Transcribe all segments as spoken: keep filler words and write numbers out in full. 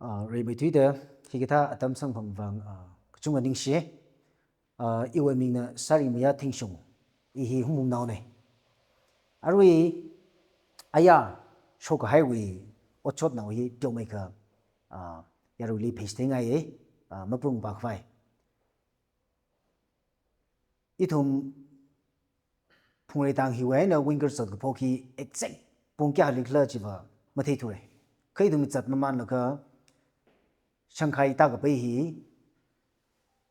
Ah, rimeithuida, hikathā atam samkaphang vang, ah, kachungkha ningshi. Ah, iwui mingna Sarimayā Thingshung, i hi Hungpungnaone. Arui, aya, shokkahaiwui otshotnao hi teomeikha, ah, yaruili pheichitheingai, ah, mapung pakhavai. Ithum Phungreitang hiwui eina winger zatkaphok hi exact pung kayālikhala chiva matheithura. Kha ithum zatmamanlaga Shangkhai tākapai hi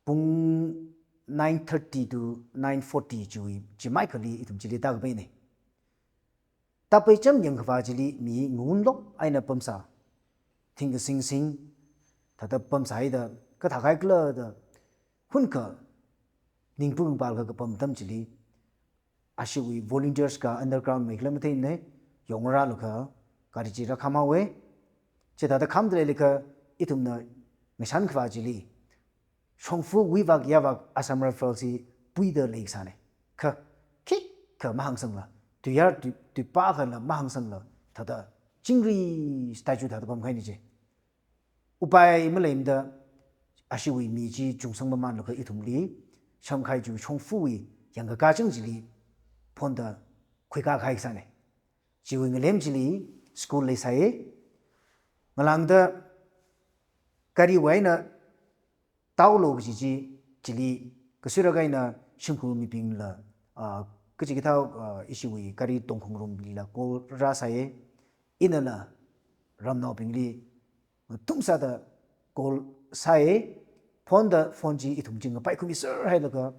pung nine thirty to nine forty chiwui, chimai khali ithum chili tākapaine. Tāpai cham yangkhavā chili mi ngunlok eina pamsā. Thingkasing sing, thāda pamsāhaida, kathā kaikhala da, hunkha ningpung pālaga kapam atam chili, ashiwui volunteers ka underground meikhala matheine, yongrālaga, gari chi rākhamhaowe. Chithāda khamda leilakha, ithumna ngashankhavā chili, shongfawui vak yāvak Assam Rifles hi puida leisāne. Kha, khikha mahāngsangla, tuiyār tui, tuipā khanla mahāngsangla, thāda chingri statue thāda pamkahaine chi. Upai maleimada, ashiwui mi chi chungsang mamanlaga ithumli, Shangkhai chi shongfawui yangkakā chang chili, phonda khuikā kahai sāne. Chiwui ngalem chili school leisāye. Ngalāngda gariwui eina taolo kaji chi, chili kasuirak eina shimkhur mibingla, ah, kachikathā, ah, ishiwui gari tongkhong rumlila call rāsāye. Inala ramnaobingli ngathum sāda call sāye. Phonda phone chi ithum chi ngapaikhamiserhailaga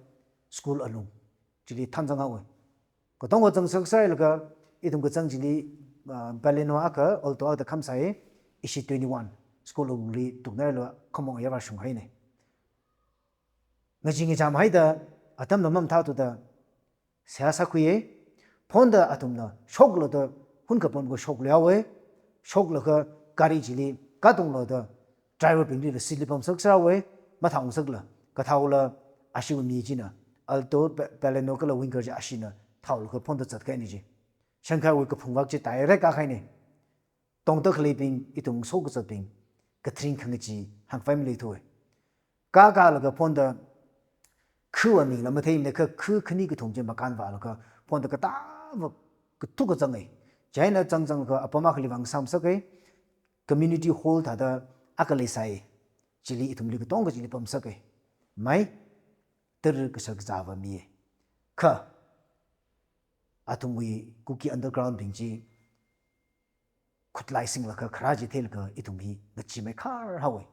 school alung chili thanzanghaowe. Katongkha zangsaksailaga, ithum kazang chili, ah, Baleno akha, Alto akha da khamsāye, ishi twenty-one, school alungli tuknarla khamong yāvāshunghaine. Ngachee ngachamhaida, atamla mamathāthuda, seihā sākhuiye. Phonda athumna shoklu da, hunkha pamkha shoklu haowe. Shoklaga gari chili katonglu da, driver bingli la seat li pamsaksa haowe, mathāngasakla, kathāla, ashiwui mi china, Alto, Ba-, Baleno kala Winger chi ashina thāolaga phonda zatkahaine chi. Shangkhaiwui kaphung vak chi direct kākahaine. Tongda khaleibing, ithum sokazatbing, kathring khangachee hāngkhavai maleithuwe. Kākālaga phonda, khuwa mingla matheimane kha khu khani kathum chi makānvālaga, phonda katāva kathuk kazange. Chieina zangzanglaga apam akhali vang samsake, community hall thāda akha leisai. Chili ithumli katongkha chili pamsake. Mai, tara kashak zava miye. Kha, athumwui Kuki underground bing chi, khutlai singlaga kharā chi theilaga ithum hi ngacheemeikhar haowe.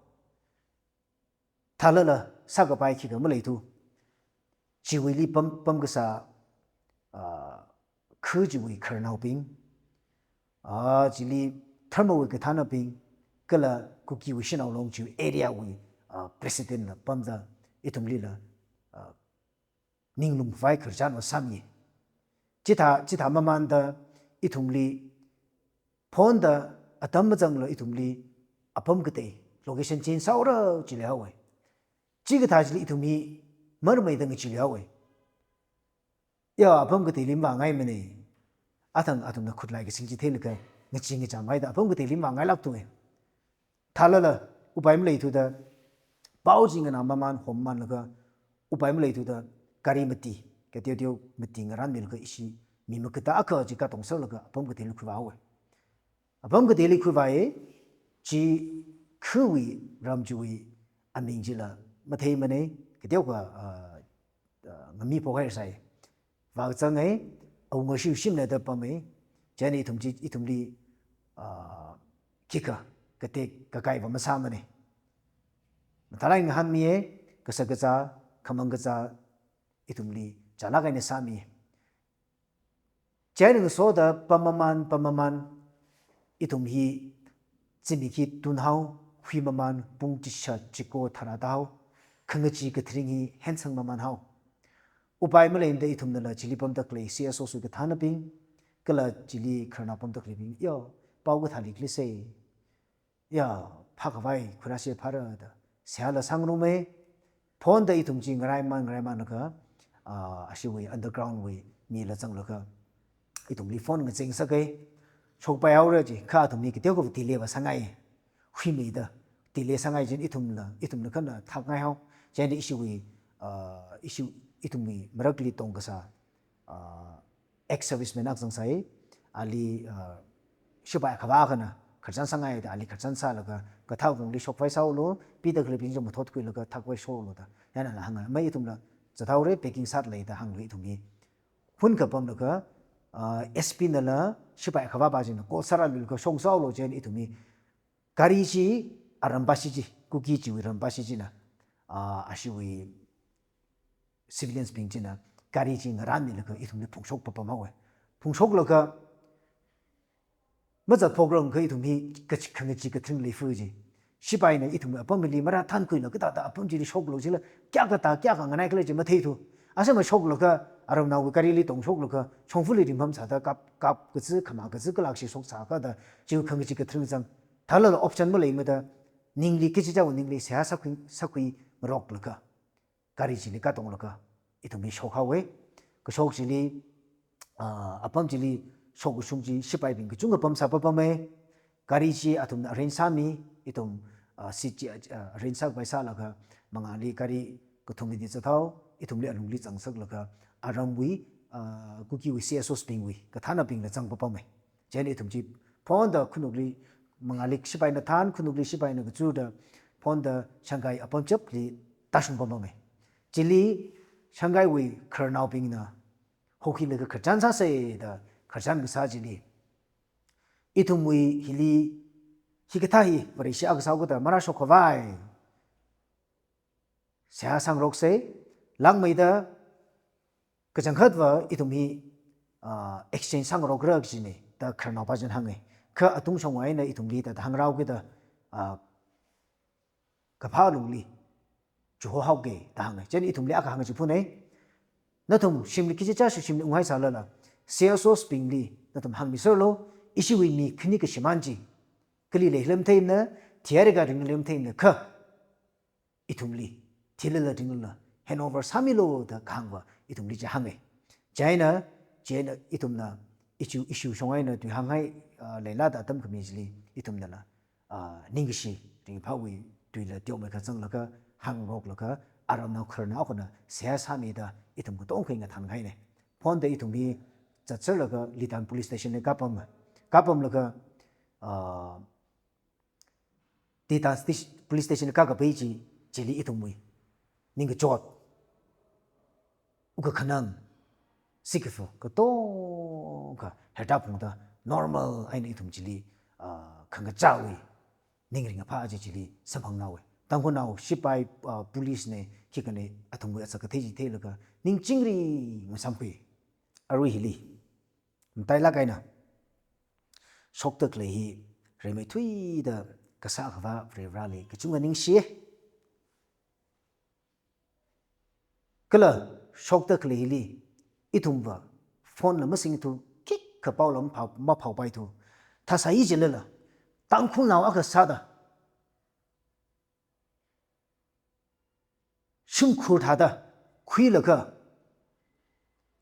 Thālala sākapai khikha maleithu. Chiwuili pam, pamkasā, ah, khu chiwui khararnaobing, ah, chili dharmawui kathānabing, kala Kukiwui Shanao Long chiwui area wui, ah, president la pamda ithumlila, ah, ninglum khavai khararchanva sāmi. Chithā, chithā mamanda ithumli, phonda atam mazangla ithumli, apam katei, location change sāhaora chili haowe. Chikathā chili ithum hi, marmeida ngacheeli haowe. Ya, apam kateili mavāngaimane. Athang athumna khutlai kasing chi theilaga, ngachee ngachamhaida apam kateili mavāngailākthuwe. Thālala, upai maleithuda, pao chi nganā maman, hom mamanlaga, upai maleithuda, gari mati, kateoteo mati ngaranmilaga ishi, mi makatā akha chi katongasaklaga, apam kateili khuivāhaowe. Apam kateili khuivāye, chi khuwui ram chiwui aming chila matheimane, kateokha, ah, ah, ngami phokhaisai. Vākazange, awunga shiwui shimnada pame, chieina ithum chi, ithumli, ah, khikha, katek, kakaiva masāmane. Mathālāk eina ngahānmiye, kashak kazā, khamang kazā, ithumli, chālāk eina sāmi. Chieina ngasoda pam maman, pam maman, ithum hi, zimik hi tunhao, hui maman, pung chishat, chiko tharāda hao, khangachee kathring hi, hensang maman hao. Upai maleimada ithumnala chili pamda khalei C S O wui kathānabing, kala chili khararnao pamda khaleibing, yo, pao kathā leikhala se. Ya, phākhavai, khuirāsi phāra da. Seihāla sāngarume, phonda ithum chi ngaraiman, ngaraimanlaga, ah, ashiwui underground wui mila zanglaga, ithumli phone ngacheengasake, shokpai haora chi, kha athum hi kateokha delay va sāngai, huimeida, delay sāngai jin ithumla, ithumla khana thakngai hao. Chieina ishiwui, ah, ishi, ithumwui marakli tongkasā, ah, ex-serviceman akha zangsai, ali, ah, shipai akhava akhana khararchan sāngai da, ali khararchan sālaga, kathā kongli shokvai sāulu, pida khalibing jam mathot khuilaga thakvai shoklu da. Yanala hānga, mai ithumla zathaore, packing sālei da hānglu ithumwui. Hun kapamlaga, ah, S P nala shipai akhava pa china call sārālaga shong sāulu chieina ithumwui gari chi arampa shi chi, Kuki chiwui rampa shi china, ah, ashiwui civilians bing china gari chi ngarānmilaga ithumli phungshok papam haowe. Phungshoklaga, mazat phokranglakha ithum hi kach-, khangachee kathring leifu ji. Shipaina ithum apam hili marāthankhuilaga kathāda apam chili shoklu jila, kayākha tā, kayākha nganai khala ji matheithu. Asā mashoklaga, aramnaowui garili tongshoklaga, shongfali ringpham sāda kap, kap kachi, khama kachi, kalak shi shok sākha da, chiwui khangachee kathring zang. Thālala option maleimada, ningli kachichāwui ningli seihā sākhui, sākhui ngaroklaga, gari chili katonglaga, ithum hi shok haowe. Kashok chili, ah, apam chili shok kashung chi shipaibing kachungkha pamsā papame. Gari chi athumna arrange sāmi, ithum, ah, seat chi, ah, arrange sākhavai sālaga, mangāli gari kathum hili zathao, ithumli alungli zangsaklaga, aramwui, ah, Kukiwui C S Os bingwui kathānabingla zang papame. Chieina ithum chi phonda khanukli mangāli shipaina than, khanukli shipaina kachurda, phonda Shangai apam chapli tāshung papame. Chili Shangaiwui khararnaobingna hokhilaga khararchan sāsei da khararchan kasā chili, ithumwui hili hikathā hi Vareshi akha sāhaoda marāshok khavai seihā sāngaroksei, langmeida kachangkhatva ithum hi, ah, exchange sāngarokra kajina da khararnaopa china hānge. Kha atungshongwui eina ithumli thāda hāngrao kida, ah, kaphā lungli chiho haoke da hānge. Chieina ithumli akha hāngchiphunei. Nathum shimli kachichāshi shimli unghai sālala, C S Os bingli nathum hāngmiserlu, ishiwui mi khani kashimān chi kali leilei matheimana, thihaira kha ringlei matheimana kha, ithumli thilala ringlala handover sāmilu da kahāngva ithumli chi hānge. Chieina, chieina ithumna issue, issue shong eina tui hānghai, ah, leilada atam khami chili ithumnala, ah, ningkashi ringphāwui tuila teomeikha zanglaga hāngroklaga, aramnao khararnao akhana seihā sāmida ithum katongkha ngathanhaine. Phonda ithum hi zatserlaga Litan Police Station li kapam, kapamlaga, ah, Litan Station, Police Station li kakapai chi, chili ithumwui ningkachot, wukkhanang, sikafu katongkha herda phungda normal eina ithum chili, ah, khangachāwui ningringphā chi chili samphanghaowe. Tangkhulnao shipai, ah, police ne, khikha ne, athumwui asak kathei chi theilaga ning chingri masamkhui. Arui hili matailāk eina shokda khalei hi rimeithuida kasā Akhava Varivarāli kachungkha ningshiye. Kala shokda khalei hili ithumva phone la masingthu, khikha paola maphao, maphaopaithu. Thāsai jilala, Tangkhulnao akha sāda shimkhur thāda khuilaga,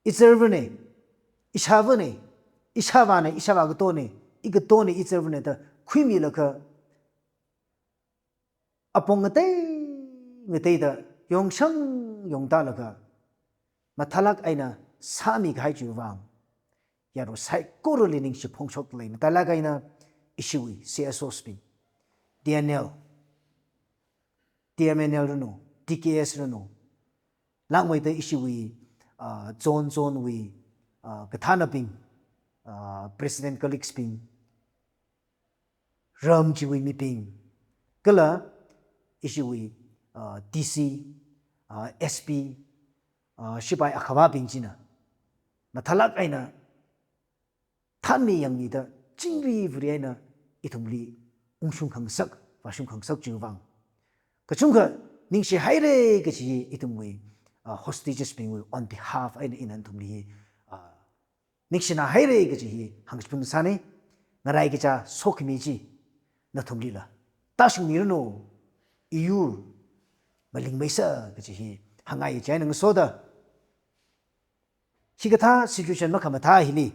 ichārvane, ishāvane, ishāvāne, ishāvā katone, i katone, ichārvane da khuimilaga, apong ngatei ngateida yongshang yongtālaga, mathālāk eina sāmikahai chiwui vang, yarui saikorali ningshi phongshok lei. Matailāk eina ishiwui C S Os bing, T N L, T M N L ranu, T K S ranu, langmeida ishiwui, ah, zone zone wui, ah, kathānabing, ah, president colleagues bing, ram chiwui mibing, kala ishiwui, ah, D C, ah, S P, ah, shipai akhavabing china mathālāk eina thanmi yangmida chingri vuri eina ithumli ungshung khangasak, vāshung khangasak chiwui vang, kachungkha ningshihaire kaji ithumwui, ah, hostages bingwui on behalf eina ina nathumli, ah, ningshina haire kaji hi hāngchipun sāne. Ngarai kachā sokhami chi nathumlila tāshungmiranu, iyur malingmeisa kaji hi hāngngai. Chieina ngasoda, hikathā situation makhamathā hili,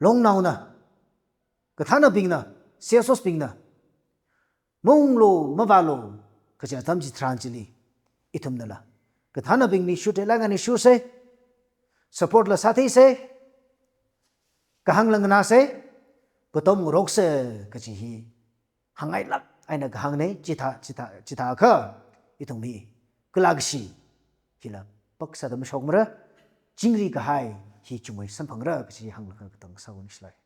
longnaona, kathānabingna C S Os bingna maunglu, mavālu kaja atam chitharan chili, ithumnala kathānabingli shute langani shuse, support la sātheise, kahāng la nganāse, katom ngarokse kaji hi hāngngailāk eina kahāngna. Chithā, chithā, chithākha ithum hi kala kashi hila pāksāda mashokmara, chingri kahai hi chungmei samphangra kaji hānglaga katang sāvānishilai.